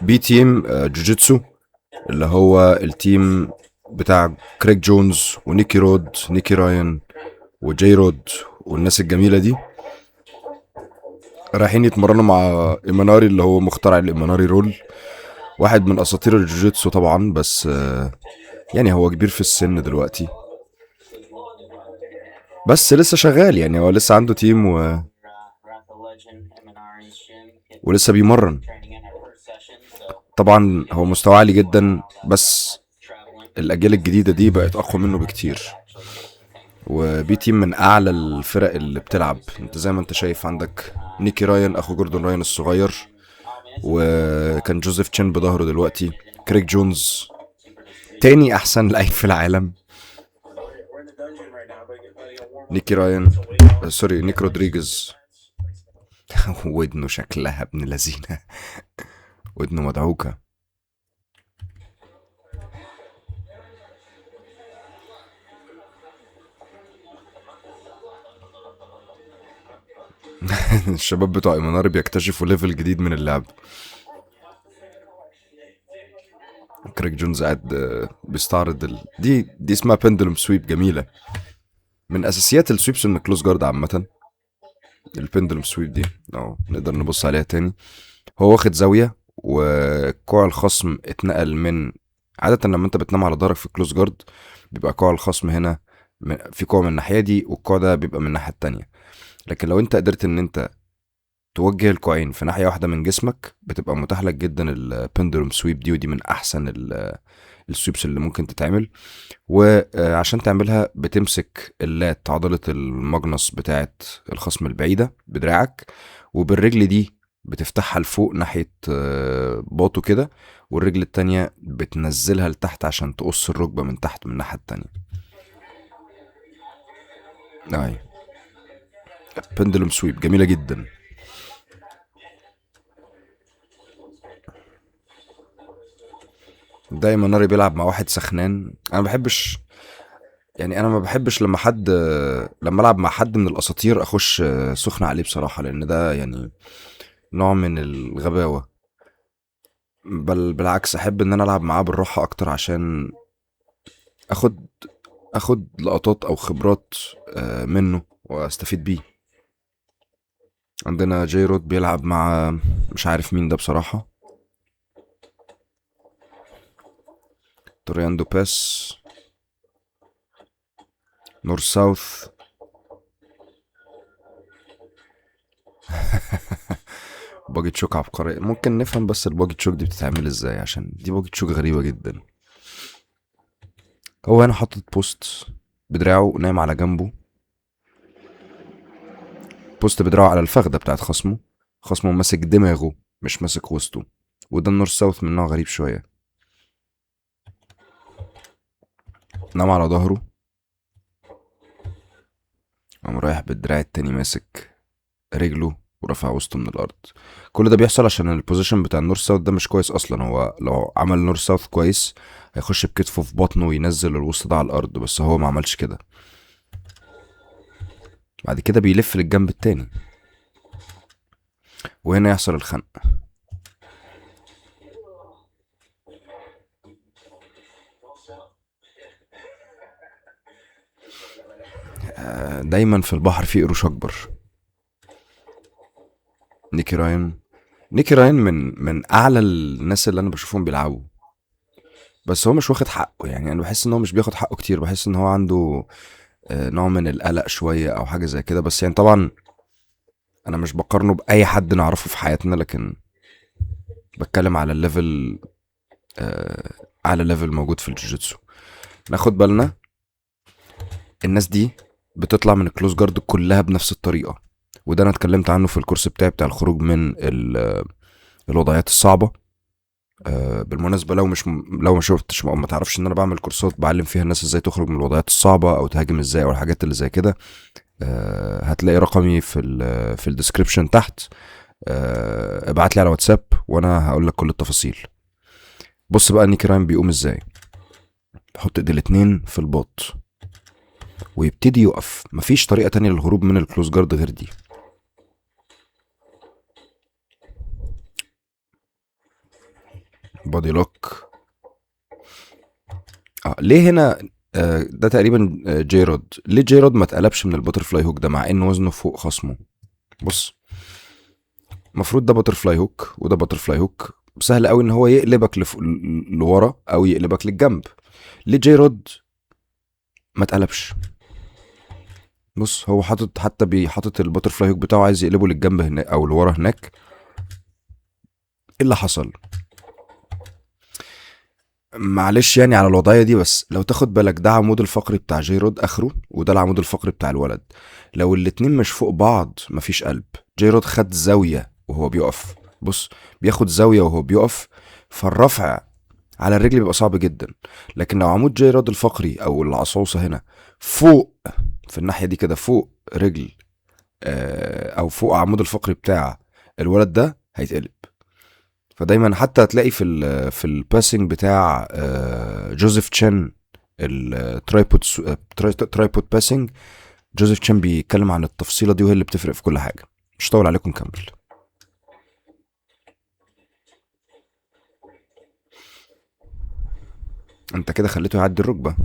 B Team جوجيتسو، اللي هو ال team بتاع كريك جونز ونيكي رود، نيكي راين وجاي رود والناس الجميلة دي، رايحين يتمرنوا مع ايماناري اللي هو مخترع الايماناري roll، واحد من اساطير الجوجيتسو طبعا، بس يعني هو كبير في السن دلوقتي بس لسه شغال، يعني هو لسه عنده team ولسه بيمرن. طبعا هو مستواه عالي جدا، بس الاجيال الجديدة دي بقت اقوى منه بكتير. و B Team من اعلى الفرق اللي بتلعب. انت زي ما انت شايف عندك نيكي راين اخو جوردون راين الصغير، وكان جوزيف تشين بظهره دلوقتي، كريك جونز تاني احسن لعيب في العالم، نيكي راين، sorry نيك رودريجيز. ودنه شكلها ابن لذينه، ودنه مدعوكه. الشباب بتوع ايماناري بيكتشفوا level جديد من اللعب. كريك جونز قاعد بيستعرض دي اسمها pendulum sweep، جميلة، من اساسيات ال sweeps من close guard عامة ال pendulum sweep دي. نقدر نبص عليها تاني. هو واخد زاوية وكوع الخصم اتنقل من، عادة لما انت بتنام على ظهرك في close guard بيبقى كوع الخصم هنا في كوع من الناحية دي، والكوع ده بيبقى من الناحية التانية. لكن لو انت قدرت ان انت توجه الكوعين في ناحية واحدة من جسمك بتبقى متاح لك جدا ال pendulum sweep دي، ودي من احسن ال sweeps اللي ممكن تتعمل. وعشان تعملها بتمسك ال lat، عضلة المجنص بتاعت الخصم البعيدة بدراعك، وبالرجل دي بتفتحها لفوق ناحية باطه كده، والرجل التانية بتنزلها لتحت عشان تقص الركبة من تحت من الناحية التانية. اي pendulum sweep جميلة جدا. دايما ناري بيلعب مع واحد سخنان. انا ما بحبش، يعني انا ما بحبش لما حد، لما العب مع حد من الاساطير اخش سخن عليه بصراحة، لان ده يعني نوع من الغباوة. بل بالعكس احب ان انا العب معاه بالراحة اكتر عشان اخد لقطات او خبرات منه واستفيد بيه. عندنا جاي رود بيلعب مع مش عارف مين ده بصراحة، تورياندو باس، north south. buggy choke عبقرية. ممكن نفهم بس ال buggy choke دي بتتعمل ازاي، عشان دي buggy choke غريبة جدا. هو هنا حاطط post بدراعه نايم على جنبه، post بدراعه على الفخدة بتاعت خصمه، خصمه ماسك دماغه مش ماسك وسطه، وده ال north south من نوع غريب شوية. نام على ظهره، قام رايح بالدراع التاني ماسك رجله ورفع وسطه من الارض. كل ده بيحصل عشان ال position بتاع ال north south ده مش كويس اصلا. هو لو عمل north south كويس هيخش بكتفه في بطنه وينزل الوسط ده على الارض، بس هو ما عملش كده. بعد كده بيلف للجنب التاني، وهنا يحصل الخنق. دايما في البحر في قروش اكبر. نيكي راين، نيكي راين من اعلى الناس اللي انا بشوفهم بيلعبوا، بس هو مش واخد حقه. يعني انا بحس ان هو مش بياخد حقه كتير، بحس ان هو عنده نوع من القلق شوية او حاجة زي كده. بس يعني طبعا انا مش بقارنه باي حد نعرفه في حياتنا، لكن بتكلم على ال level، اعلى level موجود في الجوجيتسو. ناخد بالنا الناس دي بتطلع من ال close guard كلها بنفس الطريقة، وده انا اتكلمت عنه في الكورس بتاعي بتاع الخروج من الوضعيات الصعبة. بالمناسبة لو ما شفتش او ما تعرفش ان انا بعمل كورسات بعلم فيها الناس ازاي تخرج من الوضعيات الصعبة او تهاجم ازاي او الحاجات اللي زي كده، هتلاقي رقمي في ال description تحت. ابعت لي على واتساب وانا هقول لك كل التفاصيل. بص بقى نيكي راين بيقوم ازاي. بيحط ايديه الاتنين في الباط ويبتدي يقف. مفيش طريقة تانية للهروب من ال close guard غير دي. body lock. ليه هنا ده تقريبا جيرود. ليه جيرود ما اتقلبش من ال butterfly hook ده مع ان وزنه فوق خصمه؟ بص، المفروض ده butterfly hook وده butterfly hook، سهل قوي ان هو يقلبك لورا او يقلبك للجنب. ليه جيرود ما اتقلبش؟ بص، هو حاطط حتى بيحاطط ال butterfly hook بتاعه، عايز يقلبه للجنب هناك او لورا هناك. ايه اللي حصل؟ معلش يعني على الوضعية دي، بس لو تاخد بالك ده عمود الفقري بتاع جيرود اخره، وده العمود الفقري بتاع الولد. لو الاتنين مش فوق بعض مفيش قلب. جيرود خد زاوية وهو بيقف، بص بياخد زاوية وهو بيقف، فالرفع على الرجل بيبقى صعب جدا. لكن لو عمود جيرود الفقري او العصعوصة هنا فوق في الناحية دي كده، فوق رجل او فوق عمود الفقري بتاع الولد ده، هيتقلب. فدايما حتى هتلاقي في ال passing بتاع جوزيف تشين، ال tripod passing، جوزيف تشين بيتكلم عن التفصيلة دي وهي اللي بتفرق في كل حاجة. مش هطول عليكم، نكمل. انت كده خليته يعدي الركبة.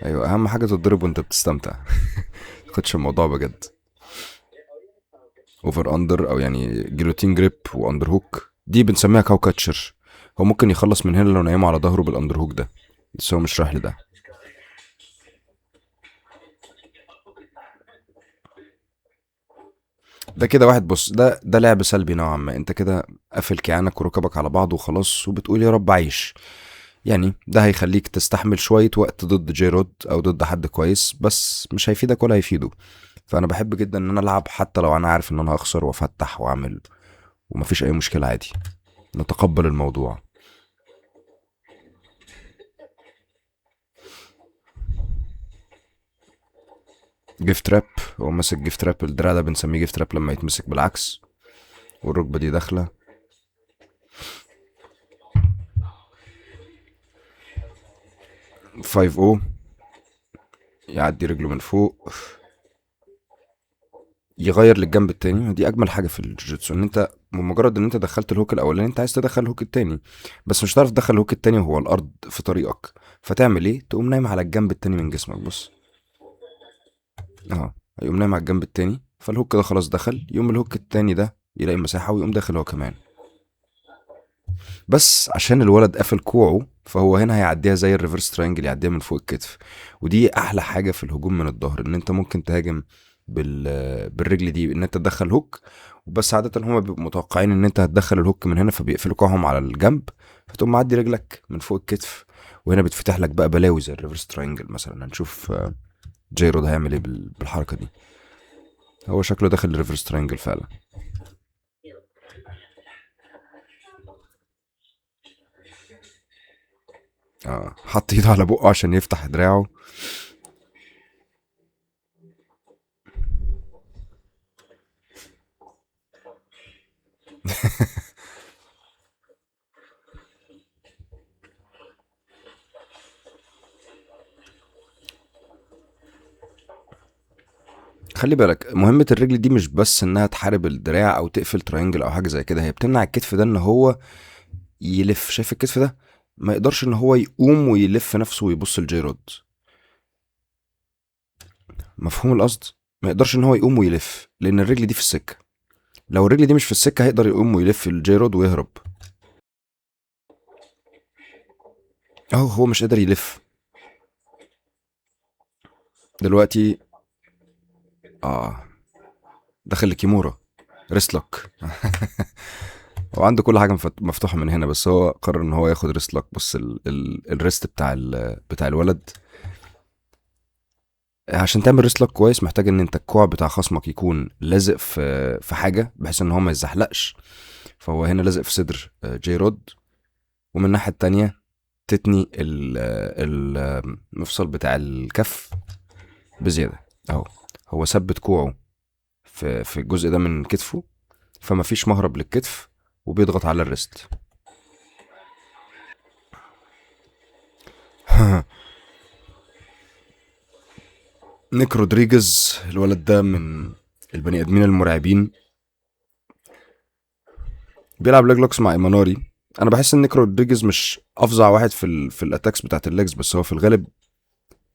ايوه، اهم حاجة تتضرب وانت بتستمتع، خدش الموضوع بجد. over under او يعني guillotine grip و underhook، دي بنسميها cow catcher. هو ممكن يخلص من هنا لو نايمة على ظهره بال underhook ده، بس هو مش رايح لده. ده كده واحد، بص ده لعب سلبي نوعا ما. انت كده قافل كيعانك وركبك على بعض وخلاص، وبتقول يا رب عيش. يعني ده هيخليك تستحمل شوية وقت ضد جيرود او ضد حد كويس، بس مش هيفيدك ولا هيفيده. فانا بحب جدا ان انا العب حتى لو انا عارف ان انا هخسر، وافتح واعمل ومفيش اي مشكلة، عادي نتقبل الموضوع. gift wrap، هو ماسك gift wrap، الدراع ده بنسميه gift wrap لما يتمسك بالعكس، والركبة دي داخلة. 5-0، يعدي رجله من فوق، يغير للجنب التاني. دي اجمل حاجة في الجوجيتسو، ان انت بمجرد ان انت دخلت ال hook الاولاني انت عايز تدخل ال hook التاني، بس مش هتعرف تدخل ال hook التاني وهو الارض في طريقك. فتعمل ايه؟ تقوم نايم على الجنب التاني من جسمك. بص هيقوم نايم على الجنب التاني، فال hook ده خلاص دخل، يقوم ال hook التاني ده يلاقي مساحة ويقوم داخل هو كمان. بس عشان الولد قافل كوعه فهو هنا هيعديها زي ال reverse triangle، يعديها من فوق الكتف. ودي احلى حاجة في الهجوم من الظهر، ان انت ممكن تهاجم بالرجل دي، ان انت تدخل hook. وبس عادة هما بيبقوا متوقعين ان انت هتدخل ال hook من هنا، فبيقفلوا كوعهم على الجنب، فتقوم معدي رجلك من فوق الكتف، وهنا بتفتح لك بقى بلاوي زي ال reverse triangle مثلا. هنشوف جيرود هيعمل ايه بالحركة دي. هو شكله داخل ال reverse triangle فعلا. حط ايده على بقه عشان يفتح دراعه. خلي بالك مهمة الرجل دي مش بس انها تحارب الدراع او تقفل triangle او حاجة زي كده، هي بتمنع الكتف ده ان هو يلف. شايف الكتف ده ما يقدرش ان هو يقوم ويلف نفسه ويبص لجيرود، مفهوم القصد؟ ما يقدرش ان هو يقوم ويلف لان الرجل دي في السكة. لو الرجل دي مش في السكة هيقدر يقوم ويلف لجيرود ويهرب. اهو هو مش قادر يلف دلوقتي. دخل الكيمورا wrist lock. هو عنده كل حاجة مفتوحة من هنا، بس هو قرر ان هو ياخد wrist lock. بص ال wrist بتاع الولد. عشان تعمل wrist lock كويس محتاج ان انت الكوع بتاع خصمك يكون لازق في حاجة بحيث ان هو ما يتزحلقش. فهو هنا لازق في صدر جيرود، ومن الناحية التانية تتني المفصل بتاع الكف بزيادة. اهو هو ثبت كوعه في الجزء ده من كتفه، فما فيش مهرب للكتف، وبيضغط على ال wrist. نيك رودريجيز، الولد ده من البني ادمين المرعبين. بيلعب leg locks مع ايماناري. انا بحس ان نيك رودريجيز مش افظع واحد في ال attacks بتاعت ال legs، بس هو في الغالب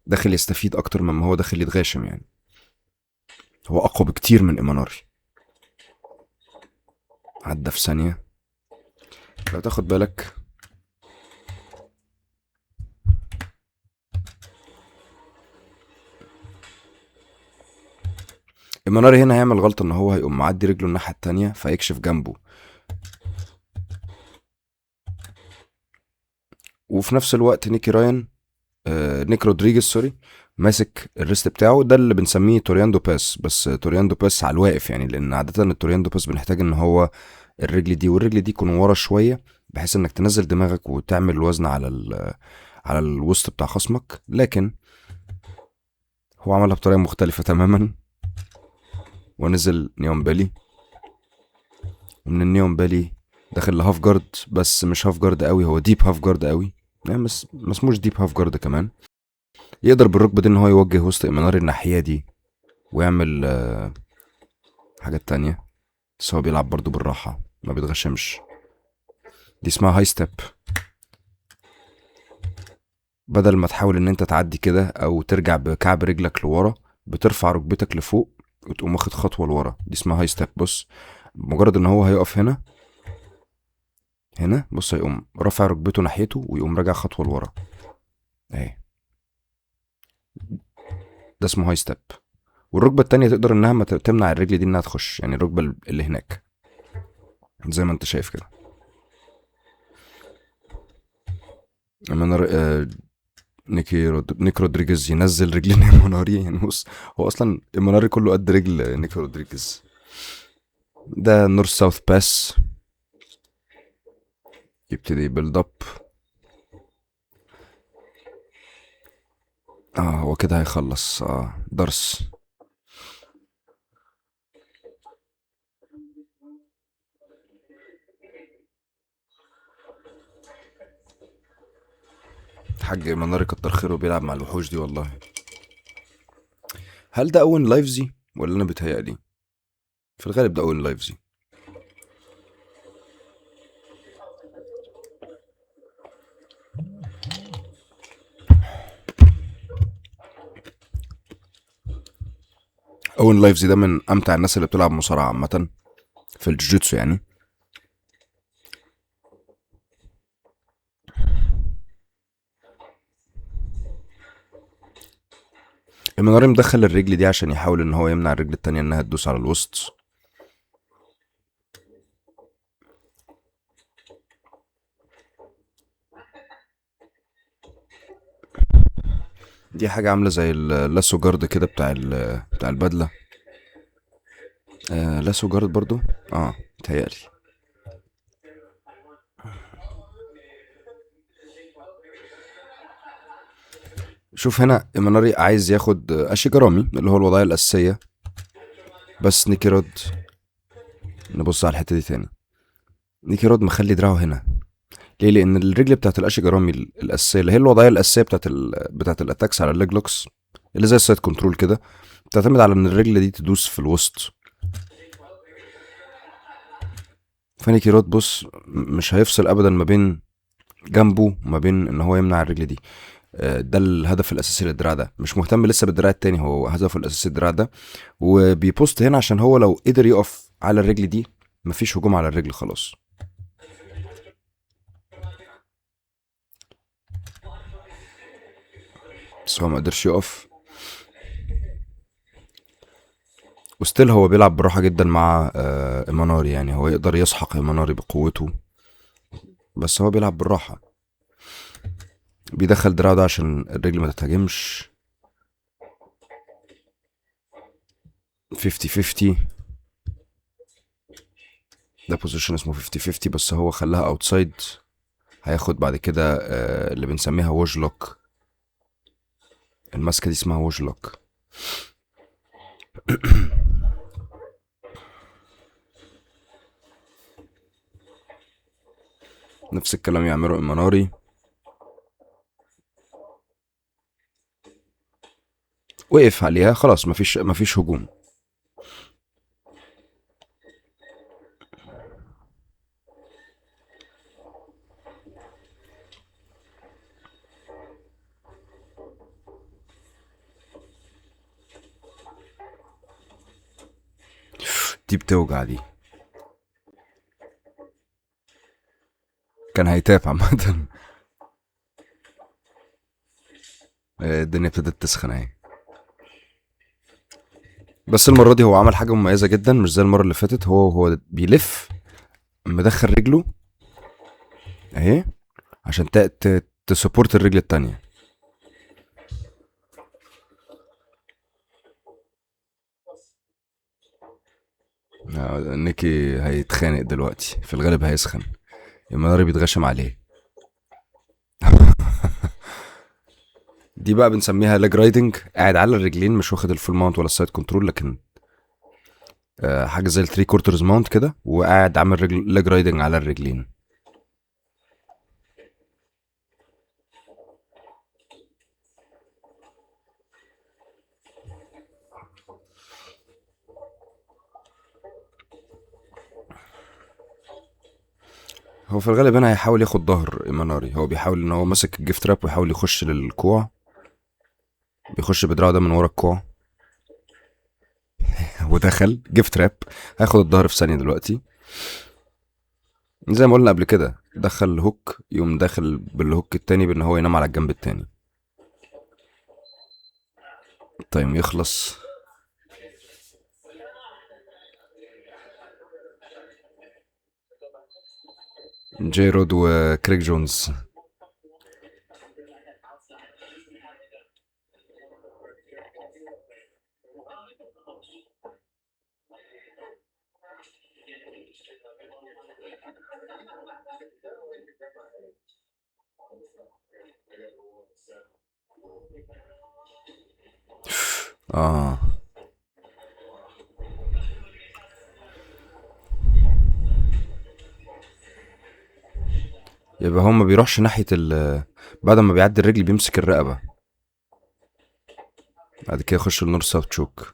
داخل يستفيد اكتر مما هو داخل يتغاشم يعني. هو اقوى بكتير من ايماناري. عدى في ثانية لو تاخد بالك. ايماناري هنا هيعمل غلطة ان هو هيقوم معدي رجله الناحية التانية فيكشف جنبه، وفي نفس الوقت نيكي راين، نيك رودريجيز sorry، ماسك ال wrist بتاعه. ده اللي بنسميه toreando pass، بس toreando pass على الواقف يعني، لان عادة ال toreando pass بنحتاج ان هو الرجل دي والرجل دي يكونوا ورا شوية، بحيث انك تنزل دماغك وتعمل وزن على الوسط بتاع خصمك. لكن هو عملها بطريقة مختلفة تماما، ونزل knee on belly، ومن ال knee on belly داخل ل half guard، بس مش half guard قوي، هو deep half guard قوي يعني، بس ما اسموش deep half guard كمان. يقدر بالركبه دي ان هو يوجه وسط ايماناري الناحية دي ويعمل حاجات تانية، بس هو بيلعب برضو بالراحة ما بيتغشمش. دي اسمها high step. بدل ما تحاول ان انت تعدي كده او ترجع بكعب رجلك لورا، بترفع ركبتك لفوق وتقوم واخد خطوة لورا. دي اسمها high step. بص مجرد ان هو هيقف هنا هنا، بص هيقوم رافع ركبته ناحيته ويقوم راجع خطوة لورا اهي. ده اسمه high step. والركبة التانية تقدر انها ما تمنع الرجل دي انها تخش، يعني الركبة اللي هناك زي ما انت شايف كده. اما نيك رودريجيز ينزل رجلين ايماناري يعني. بص هو اصلا ايماناري كله قد رجل نيك رودريجيز. ده north south pass، يبتدي build up. هو كده هيخلص. درس. الحاج ايماناري كتر خيره بيلعب مع الوحوش دي والله. هل ده اوين لايفزي ولا انا بيتهيألي؟ في الغالب ده اوين لايفزي. اوين لايفزي ده من امتع الناس اللي بتلعب مصارعة عامة في الجوجيتسو يعني. ايماناري مدخل الرجل دي عشان يحاول ان هو يمنع الرجل التانية انها تدوس على الوسط. دي حاجة عاملة زي ال lasso guard كده بتاع البدلة. Lasso guard برضو؟ متهيألي. شوف هنا ايماناري عايز ياخد اشيجرامي اللي هو الوضعية الأساسية، بس نيكي رود، نبص على الحتة دي تاني. نيكي رود مخلي دراعه هنا ليه؟ لأن الرجل بتاعت الاشيجرامي الأساسية اللي هي الوضعية الأساسية بتاعت ال attacks على ال leg locks اللي زي ال side control كده، بتعتمد على إن الرجل دي تدوس في الوسط. فنيكي رود بص مش هيفصل أبدا ما بين جنبه وما بين إن هو يمنع الرجل دي. ده الهدف الأساسي للدراع ده، مش مهتم لسه بالدراع التاني، هو هدفه الأساسي الدراع ده. وبي post هنا عشان هو لو قدر يقف على الرجل دي مفيش هجوم على الرجل خلاص. بس هو ما قدرش يقف، و still هو بيلعب براحة جدا مع ايماناري، يعني هو يقدر يسحق ايماناري بقوته، بس هو بيلعب بالراحة. بيدخل دراعه ده عشان الرجل ما تتهاجمش. 50-50، ده position اسمه 50-50، بس هو خلاها outside. هياخد بعد كده اللي بنسميها Woj lock، الماسكه دي اسمها Woj lock. نفس الكلام يعمله ايماناري. وقف عليها خلاص، مفيش هجوم. دي بتوجع، دي كان هي tap عامة. الدنيا ابتدت تسخن اهي. بس المرة دي هو عمل حاجة مميزة جدا، مش زي المرة اللي فاتت. هو بيلف مدخل رجله اهي عشان ت support الرجل التانية. نيكي هيتخانق دلوقتي في الغالب، هيسخن. المناري بيتغشم عليه. دي بقى بنسميها leg riding، قاعد على الرجلين، مش واخد ال full mount ولا ال side control، لكن حاجة زي ال three quarters mount كده، وقاعد عامل رجل leg riding على الرجلين. هو في الغالب هنا هيحاول ياخد ظهر ايماناري. هو بيحاول ان هو ماسك ال gift wrap ويحاول يخش للكوع، بيخش بدراعه ده من ورا الكوع ودخل gift wrap. هياخد الظهر في ثانية دلوقتي. زي ما قلنا قبل كده، دخل hook، يقوم داخل بال hook التاني بان هو ينام على الجنب التاني. طيب يخلص. جاي رود وكريك جونز. يبقى هو ما بيروحش ناحية بعد ما بيعدي الرجل بيمسك الرقبة، بعد كده يخش ال north south choke.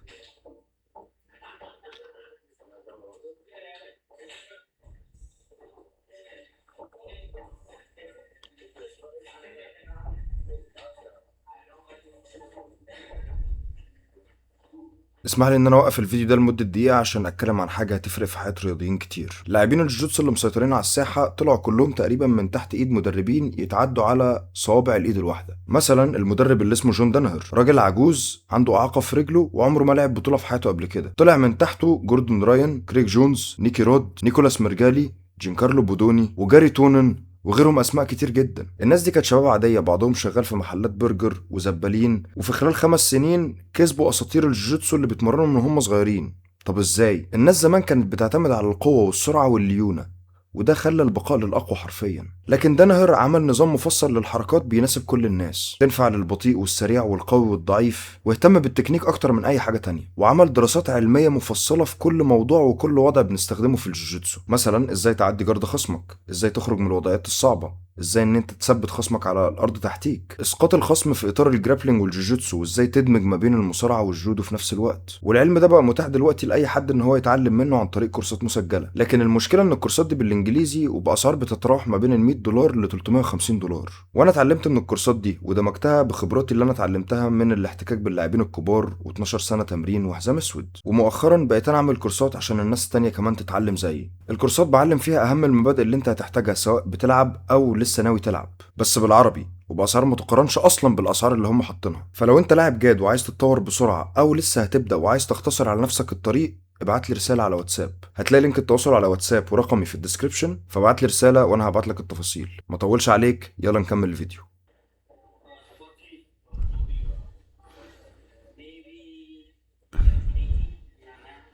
اسمح لي ان انا اوقف الفيديو ده لمدة دقيقة عشان اتكلم عن حاجة هتفرق في حياة رياضيين كتير. لاعبين الجوجيتسو اللي مسيطرين على الساحة طلعوا كلهم تقريبا من تحت ايد مدربين يتعدوا على صوابع الايد الواحدة. مثلا المدرب اللي اسمه جون دانهر، راجل عجوز عنده اعاقه في رجله وعمره ما لعب بطوله في حياته قبل كده. طلع من تحته جوردون راين، كريك جونز، نيكي رود، نيكولاس ميرجالي، جينكارلو بودوني، وجاري تونن، وغيرهم اسماء كتير جدا. الناس دي كانت شباب عادية، بعضهم شغال في محلات برجر وزبالين، وفي خلال 5 سنين كسبوا اساطير الجوجيتسو اللي بيتمرنوا من هم صغيرين. طب ازاي؟ الناس زمان كانت بتعتمد على القوة والسرعة والليونه، وده خلى البقاء للاقوى حرفيا. لكن دانهر عمل نظام مفصل للحركات بيناسب كل الناس، تنفع للبطيء والسريع والقوي والضعيف، واهتم بالتكنيك اكتر من اي حاجة تانية، وعمل دراسات علمية مفصلة في كل موضوع وكل وضع بنستخدمه في الجوجيتسو. مثلا ازاي تعدي guard خصمك، ازاي تخرج من الوضعيات الصعبة، ازاي ان انت تثبت خصمك على الارض تحتيك، اسقاط الخصم في اطار ال grappling والجوجيتسو، وازاي تدمج ما بين المصارعة والجودو في نفس الوقت. والعلم ده بقى متاح دلوقتي لاي حد ان هو يتعلم منه عن طريق كورسات مسجله. لكن المشكلة ان الكورسات دي بالانجليزي وباسعار بتتراوح ما بين ال $100 ل $350. وانا اتعلمت من الكورسات دي ودمجتها بخبراتي اللي انا اتعلمتها من الاحتكاك باللاعبين الكبار و12 سنة تمرين وحزام اسود. ومؤخرا بقيت انا اعمل كورسات عشان الناس التانية كمان تتعلم زيي. الكورسات بعلم فيها اهم المبادئ اللي انت هتحتاجها سواء بتلعب او لسه ناوي تلعب، بس بالعربي وباسعار ما تقارنش اصلا بالاسعار اللي هم حاطينها. فلو انت لاعب جاد وعايز تتطور بسرعة، او لسه هتبدا وعايز تختصر على نفسك الطريق، ابعت لي رسالة على واتساب. هتلاقي link التواصل على واتساب ورقمي في ال description، فابعت لي رسالة وانا هبعت لك التفاصيل. ما اطولش عليك، يلا نكمل الفيديو.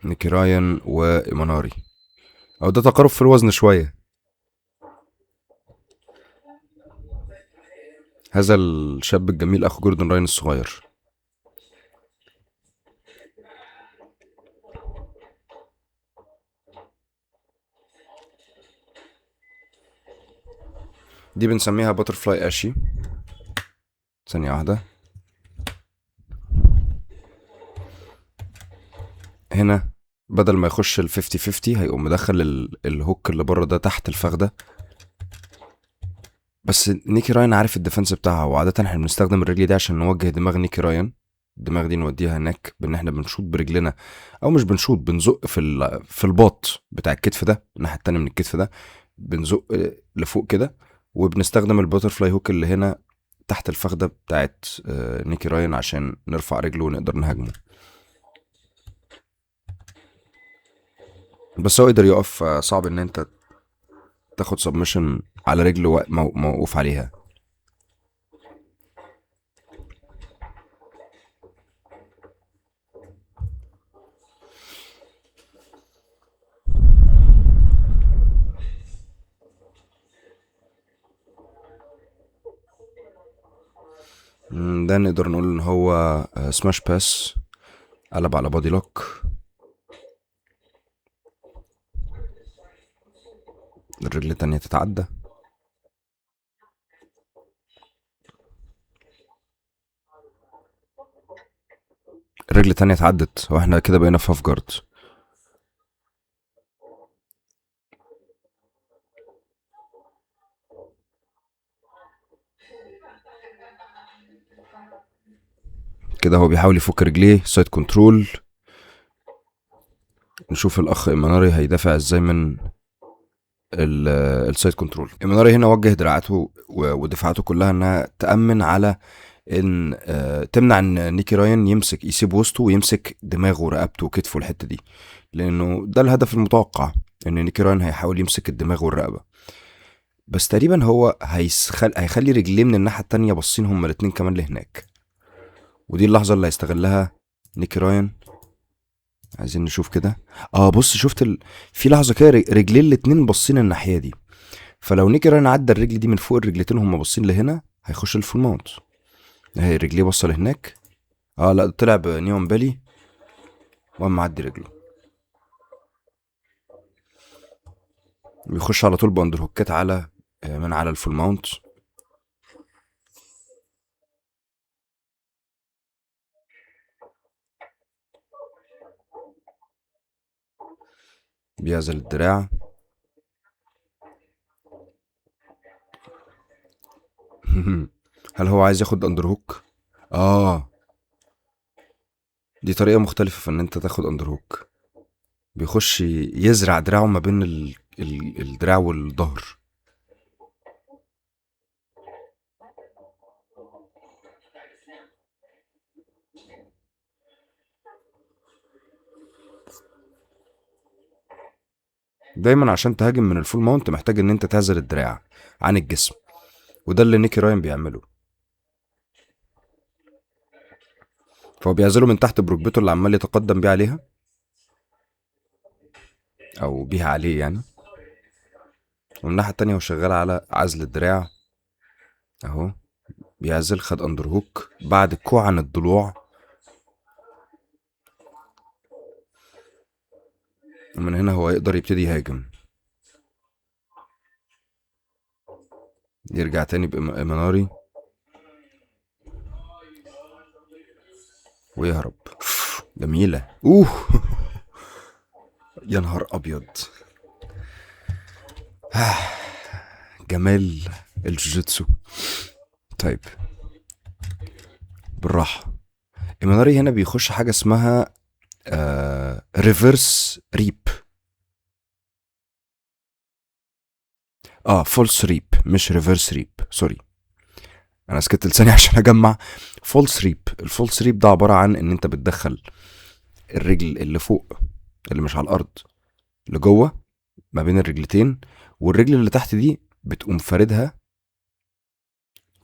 نيكي راين وإيماناري، او ده تقارب في الوزن شوية. هذا الشاب الجميل اخو جوردن راين الصغير. دي بنسميها butterfly ashi. ثانية واحدة. هنا بدل ما يخش ال 50-50 هيقوم مدخل ال hook اللي بره ده تحت الفخدة. بس نيكي راين عارف ال defense بتاعها، وعادة احنا بنستخدم الرجل دي عشان نوجه دماغ نيكي راين. الدماغ دي نوديها هناك بان احنا بنشوط برجلنا، او مش بنشوط، بنزق في الباط بتاع الكتف ده، الناحية التانية من الكتف ده بنزق لفوق كده، وبنستخدم ال butterfly hook اللي هنا تحت الفخده بتاعت نيكي راين عشان نرفع رجله ونقدر نهاجمه. بس هو قدر يقف، صعب ان انت تاخد submission على رجله موقوف عليها. ده نقدر نقول ان هو smash pass، قلب على body lock. الرجل التانية تتعدى. الرجل التانية اتعدت، واحنا كده بقينا في half guard. كده هو بيحاول يفك رجليه، side control. نشوف الاخ ايماناري هيدافع ازاي من ال side control. ايماناري هنا وجه دراعاته ودفاعاته كلها انها تأمن على ان تمنع ان نيكي راين يسيب وسطه ويمسك دماغه ورقبته وكتفه الحتة دي، لانه ده الهدف المتوقع ان نيكي راين هيحاول يمسك الدماغ والرقبة. بس تقريبا هو هيخلي رجليه من الناحية التانية باصين هما الاتنين كمان لهناك، ودي اللحظة اللي هيستغلها نيكي راين. عايزين نشوف كده. بص، شفت في لحظة كده رجلين الاتنين باصين الناحية دي، فلو نيكي راين عدى الرجل دي من فوق الرجلتين هما باصين لهنا هيخش ال full mount. اهي رجليه باصة لهناك. لا، طلع ب knee on belly وقام معدي رجله، بيخش على طول ب underhook ات من على ال full mount. بيعزل الدراع. هل هو عايز ياخد underhook؟ دي طريقة مختلفة في ان انت تاخد underhook. بيخش يزرع دراعه ما بين الدراع والظهر. دايما عشان تهاجم من ال full mount محتاج ان انت تعزل الدراع عن الجسم، وده اللي نيكي راين بيعمله. فهو بيعزله من تحت بركبته اللي عمال يتقدم بيه عليها، او بيها عليه يعني. ومن الناحية التانية هو شغال على عزل الدراع اهو، بيعزل، خد underhook بعد الكوع عن الضلوع، ومن هنا هو يقدر يبتدي يهاجم. يرجع تاني بإيماناري ويهرب. جميلة. اوه يا نهار ابيض، جمال الجوجيتسو. طيب بالراحة، إيماناري هنا بيخش حاجة اسمها reverse reap، false reap مش reverse reap، sorry انا سكت لساني عشان اجمع. false reap، ال false reap ده عبارة عن ان انت بتدخل الرجل اللي فوق اللي مش على الارض لجوه ما بين الرجلتين، والرجل اللي تحت دي بتقوم فاردها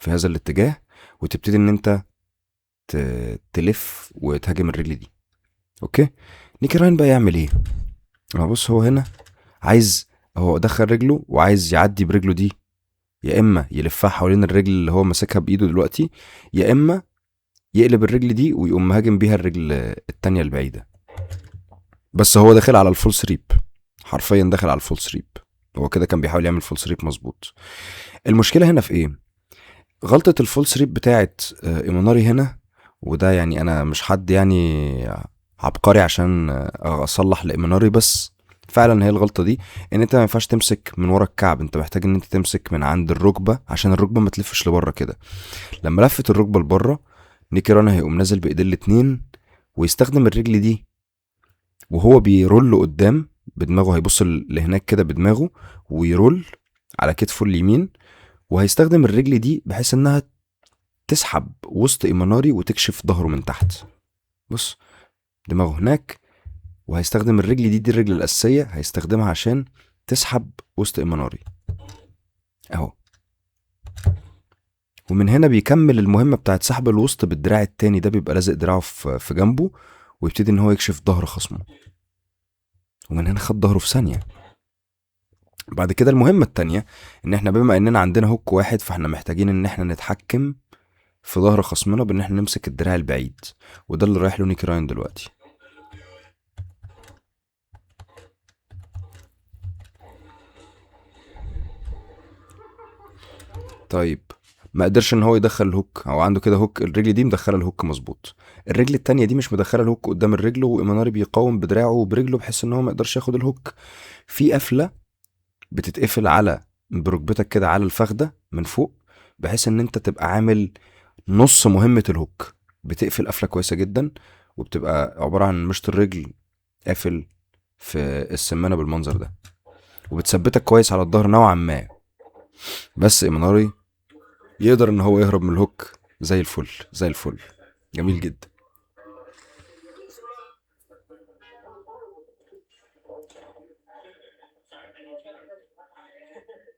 في هذا الاتجاه، وتبتدي ان انت تلف وتهاجم الرجل دي. okay، نيكي راين بقى يعمل ايه؟ بص، هو هنا عايز، هو دخل رجله وعايز يعدي برجله دي، يا اما يلفها حوالين الرجل اللي هو ماسكها بايده دلوقتي، يا اما يقلب الرجل دي ويقوم مهاجم بيها الرجل التانية البعيدة. بس هو داخل على ال false reap، حرفيا داخل على ال false reap. هو كده كان بيحاول يعمل false reap مظبوط. المشكلة هنا في ايه؟ غلطة ال false reap بتاعت ايماناري هنا، وده يعني انا مش حد يعني عبقري عشان اصلح لايماناري، بس فعلا هي الغلطة دي ان انت ما ينفعش تمسك من ورا الكعب، انت محتاج ان انت تمسك من عند الركبة عشان الركبة ما تلفش لبره كده. لما لفت الركبة لبره نيكي راين هيقوم نازل بايديه الاتنين ويستخدم الرجل دي وهو بي roll قدام بدماغه، هيبص لهناك كده بدماغه وي roll على كتفه اليمين، وهيستخدم الرجل دي بحيث انها تسحب وسط ايماناري وتكشف ظهره من تحت. بص دماغه هناك، وهيستخدم الرجل دي، دي الرجل الأساسية هيستخدمها عشان تسحب وسط ايماناري اهو. ومن هنا بيكمل المهمة بتاعت سحب الوسط بالدراع التاني ده، بيبقى لازق دراعه في جنبه ويبتدي ان هو يكشف ظهر خصمه، ومن هنا خد ظهره في ثانية. بعد كده المهمة التانية ان احنا بما اننا عندنا hook واحد، فاحنا محتاجين ان احنا نتحكم في ظهر خصمنا بان احنا نمسك الدراع البعيد، وده اللي رايح له نيكي راين دلوقتي. طيب ما قدرش ان هو يدخل ال hook، هو عنده كده hook، الرجل دي مدخله ال hook مظبوط، الرجل التانية دي مش مدخله ال hook قدام الرجل، وايماناري بيقاوم بدراعه وبرجله بحيث ان هو ما يقدرش ياخد ال hook. في قفله بتتقفل على بركبتك كده على الفخده من فوق، بحيث ان انت تبقى عامل نص مهمة ال hook، بتقفل قفله كويسة جدا، وبتبقى عبارة عن مشط الرجل قافل في السمانه بالمنظر ده، وبتثبتك كويس على الظهر نوعا ما. بس ايماناري يقدر ان هو يهرب من ال hook زي الفل، زي الفل، جميل جدا.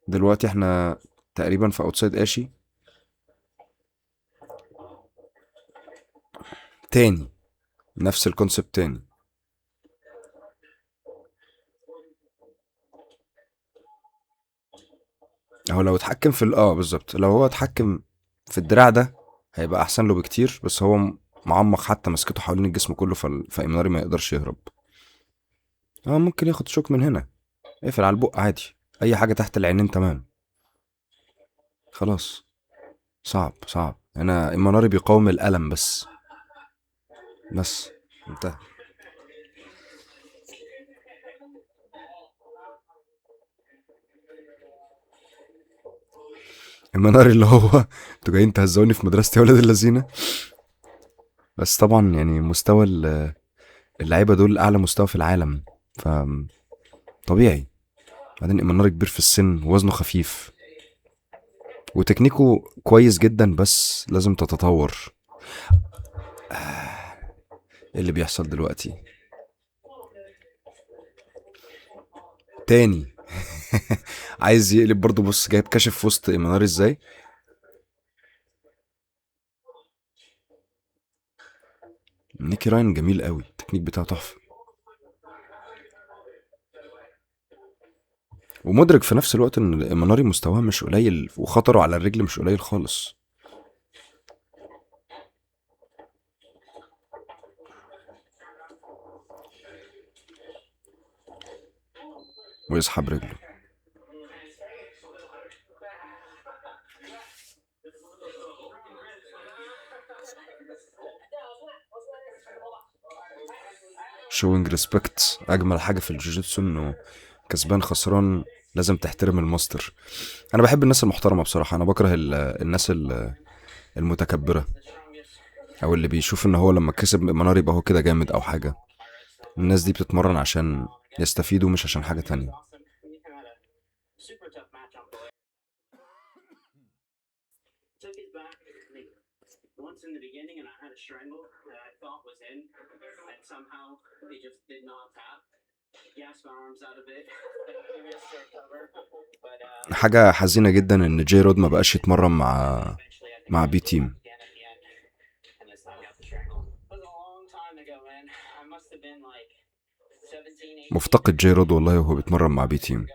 دلوقتي احنا تقريبا في outside ashi تاني، نفس ال concept تاني. هو لو اتحكم في بالظبط، لو هو اتحكم في الدراع ده هيبقى احسن له بكتير، بس هو معمق حتى مسكته حوالين الجسم كله، فايماناري ما يقدرش يهرب. ممكن ياخد choke من هنا، اقفل على البق عادي، اي حاجة تحت العينين تمام. خلاص صعب صعب هنا، ايماناري بيقاوم الالم بس، بس انتهى. ايماناري اللي هو انتوا جايين تهزوني في مدرستي يا ولاد اللذينه. بس طبعا مستوى اللعيبة دول اعلى مستوى في العالم، ف طبيعي. بعدين ايماناري كبير في السن، وزنه خفيف، وتكنيكه كويس جدا، بس لازم تتطور. ايه اللي بيحصل دلوقتي تاني؟ عايز يقلب برضو، بص جايب كاشف في وسط ايماناري ازاي. نيكي راين جميل قوي، التكنيك بتاعه تحفة، ومدرك في نفس الوقت ان ايماناري مستواه مش قليل، وخطره على الرجل مش قليل خالص. ويسحب رجله. showing respect. اجمل حاجة في الجوجيتسو انه كسبان خسران لازم تحترم الماستر. انا بحب الناس المحترمة بصراحة، انا بكره الناس المتكبره، او اللي بيشوف ان هو لما كسب منار يبقى هو كده جامد او حاجة. الناس دي بتتمرن عشان يستفيدوا مش عشان حاجة تانية. حاجة حزينة جدا ان جاي رود ما بقاش يتمرن مع بي تيم. مفتقد جاي رود والله وهو بيتمرن مع بي تيم.